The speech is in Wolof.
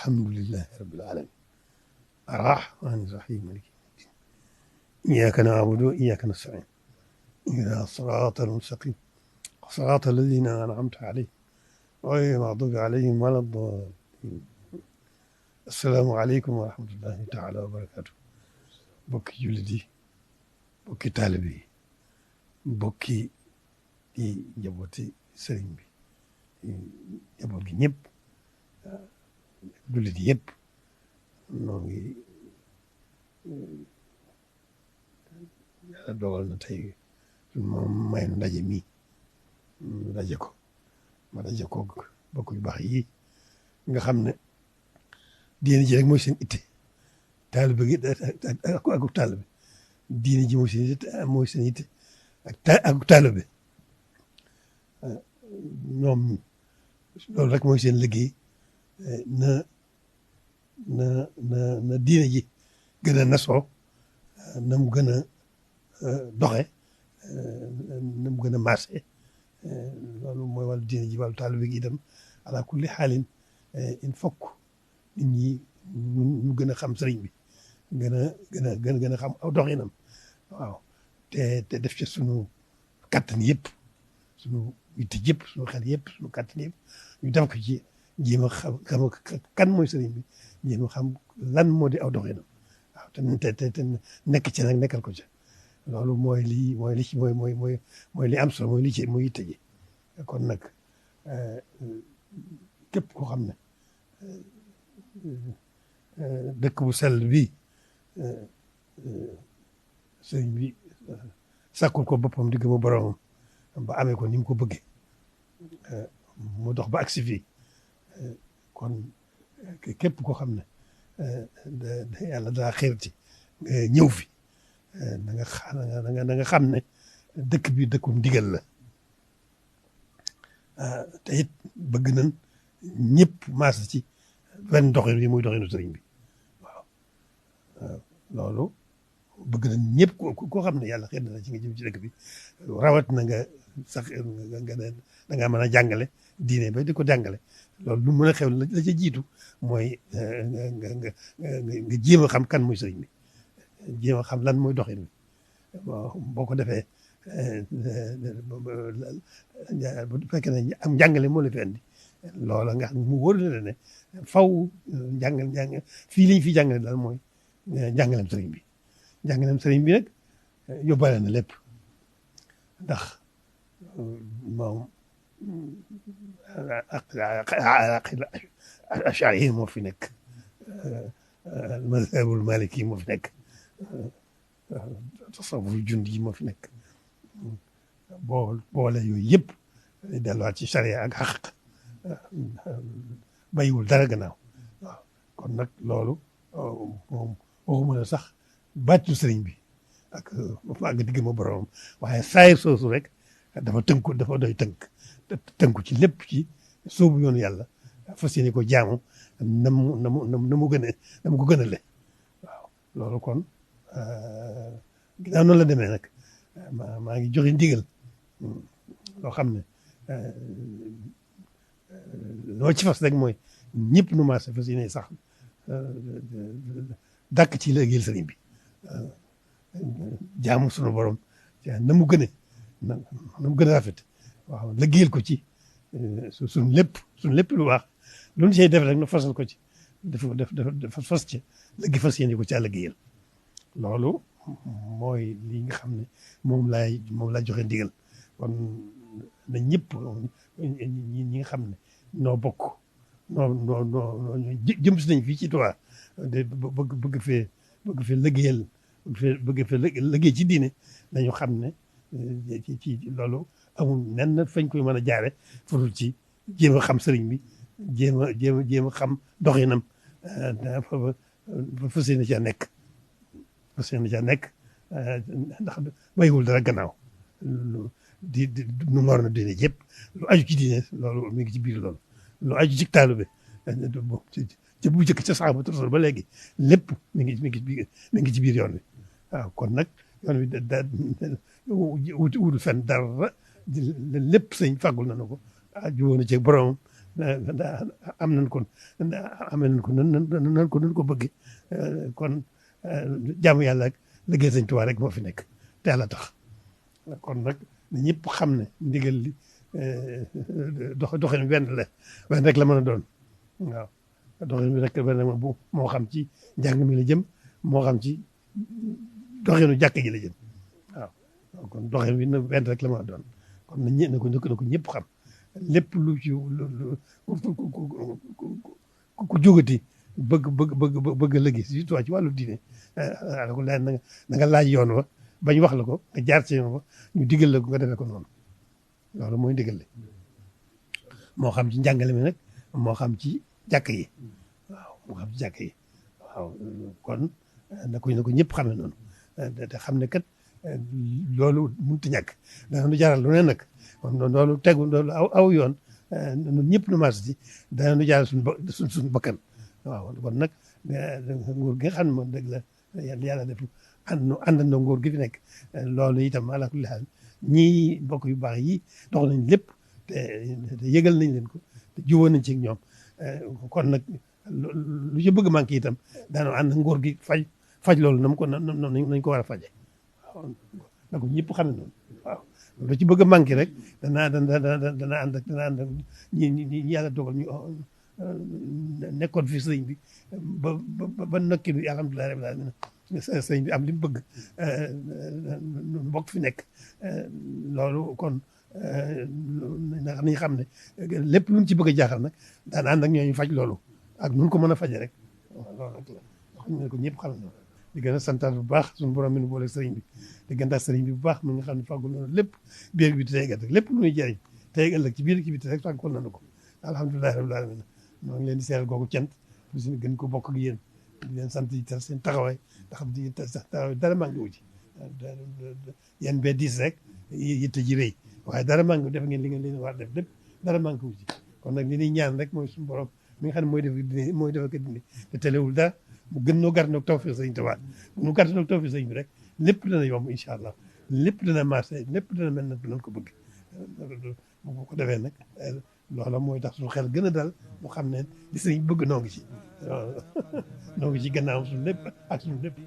alhamdulillahi rabbil alamin arrahmani rahim maliki yawmiddin iyyaka na'budu wa iyyaka nasta'in ihdinas siratal mustaqim siratal ladhina an'amta alayhim ghayril maghdubi alayhim waladdallin assalaamu aleykum wa rahmatullahi taala wa barakatuh bokki jullit yi bokki taalibe yi bokki di njabooti sëriñ bi njaboot gi ñëpp jullit yëpp noo ngi yàlla dogal na tey moom may nu ndaje mi daje ko ma daje ko bokk yu baax yi nga xam ne diine ji rek mooy seen itte taalibe gi ak taalibe diine ji mooy seen itte ak taalibe ñoom loolu rek mooy seen liggéey na diine ji gën a nasoo na mu gën a doxe na mu gën a marché loolu mooy wàllu diine ji wàllu taalibe gi itam ala kulli xaalin il faut nit ñi ñu gën a xam sëriñ bi gën a xam aw doxinam waaw te def ci sunu kattan yëpp sunu yitte yëpp sunu xel yëpp sunu kattan yëpp ñu def ko ci jéem a xam kan mooy sëriñ bi jéem a xam lan moo di aw doxinam waaw te nekk ci nag nekkal ko ci loolu mooy li am solo mooy yitte ji kon nag képp koo xam ne dëkk bu sell bi sëriñ bi sàkkul ko boppam digg mu boromam ba amee ko ni mu ko bëggee mu dox ba agsi fii kon képp koo xam ne yàlla daa xeerti ñëw fi da nga xam ne dëkk bi dëkkum ndigal la te it bëgg nañ ñëpp maas ci benn doxin bi muy doxinu sëriñ bi waaw loolu bëgg nañ ñëpp koo xam ne yàlla xëy na ci nga jëm ci dëkk bi rawat na nga sax nga ne da ngaa mën a jàngale diine ba di ko jàngale loolu lu mën a xew la ca jiitu mooy nga jéem a xam kan mooy sëriñ bi jéem a xam lan mooy doxin bi boo ko defee bu fekkee ne am njàngale moo la fi andi loola nga xam mu wóor na ne faw fii liñ fi jàngale daal mooy njàngaleem sëriñ bi njàngaleem sëriñ bi nag yóbbaale na lépp ndax moom ashari moo fi nekk mazhabul maliki moo fi nekk tasawuf jundi yi moo fi nekk boole yooyu yëpp delluwaat ci charia ak xaq bàyyiwul dara gannaaw waaw kon nag loolu moom waxuma la sax bàccu sëriñ bi ak digg ma boromam waaye saayir soosu rek dafa doy tënku ci lépp ci soobu yoonu yàlla fas yéene ko jaamu na mu ko gën a le waaw loolu kon ginnaaw noonu la demee nag maa ngi joxe ndigal loo xam ne loo ci fas rek mooy ñëpp nu maase fas yéene sax dàkk ci liggéeyal sëriñ bi jaamu sunu borom na mu gën a rafet waaw liggéeyal ko ci suñ lépp lu baax lu ñu cay def rek nu fasal ko ci dafa fas ci liggéey fas yéene ko ci liggéeyal loolu mooy li nga xam ne moom laa joxe ndigal kon na ñëpp ñi nga xam ne noo bokk noo jëm si nañ fii ci Tuubaa de bëgg fee liggéeyal bëgg fee liggéey ci diine dañu xam ne ci loolu amul nen fañ koy mën a jaare fudul ci jéem a xam sëriñ bi jéem a xam doxinam fas yéene ca nekk ndax bàyyiwul dara gannaaw nu mor na diine yëpp lu aju ci diine loolu mi ngi ci biir loolu lu aju ci taalibe ca bu njëkk ca saxaabatu rasul ba léegi lépp mi ngi ci biir yoon wi waaw kon nag yoon wi wutul fenn dara lépp sëñ fàggul na ko juwoon na ci boromam am nañ ko amee nañ ko nan ko bëgge kon jaamu yàlla ak liggéey Sëñ Tuubaa rek moo fi nekk te yàlla tax kon nag ñëpp xam ne ndigal li doxin wenn rek la mën a doon waaw doxin bi rek benn bu moo xam ci njàng mi la jëm moo xam ci doxinu jàkk ji la jëm waaw kon doxin bi wenn rek la mën a doon kon na ko ñëpp xam lépp lu ci ku jógati bëgg a liggéey surtout ci wàllu diine ko laaj na nga laaj yoon wa bañ wax la ko nga jaar ci yoon wa ñu digal la ko nga defee ko noonu loolu mooy digal li moo xam ci njàngale mi nag moo xam ci jàkk yi waaw moo xam ci jàkk yi waaw kon na ko ñëpp xamee noonu te xam ne kat loolu mënut a ñàkk dana nu jaral lu ne nag kon loolu loolu aw yoon ñun ñëpp nu marché ci dana nu jaral suñu bakkan waaw kon nag nguur gi nga xam ne moom dëgg la yàlla def àndandoo nguur gi fi nekk loolu itam ala kulli haal ñii mbokk yu baax yi dox nañ lépp te yëgal nañ leen ko te jubóo nañ ci ak ñoom kon nag lu ci bëgg manqué itam daanoo ànd nguur gi faj loolu nañ ko war a faje waaw na ko ñëpp xam ne noonu waaw lu ci bëgg a manqué rek dana ànd ak ñi yàlla dogal ñu nekkoon fi sëriñ bi ba nokki bi alhamdulilah rabbil alamin sëriñ bi am li mu bëgg mbokk fi nekk loolu kon nañu xam ne lépp luñ ci bëgg a jaaxal nag daan ànd ak ñooñu faj loolu ak nun ko mën a faje rek loolu rek la xam ko ñëpp xam ne di gën a santaat bu baax suñu borom mi nu boole sëriñ bi di gëntaat sëriñ bi bu baax mi nga xam ne fàggul nañu lépp biir bi tey ëllëg lépp lu ñuy jëriñ tey ëllëg ci biir ci biti rek fàggul nañu ko alhamdulilah rabbil alamin moo ngi leen di seeral googu cant pour suñu gën ko bokk ak yéen di leen sant yi seen taxawaay ndax di taxawaay dara manqué wu ci yéen bee diis rek yitte ji rëy waaye dara manqué def ngeen li ngeen leen war def lépp dara manqué wu ci kon nag li ñuy ñaan rek mooy suñu borom mi nga xam ne mooy def ko dindi te telewul dara mu gën noo gàtt nag tawfiq sëñ Tuubaa mu gàtt nag tawfiq sëñ bi rek lépp dana yomb incha allah lépp dana marché lépp dana mel na nañ ko bëgg bu ko defee nag loola mooy tax suñu xel gën a dal mu xam ne li sëñ bëgg noo ngi ci noo ngi ci gannaaw suñu lépp ak suñu lépp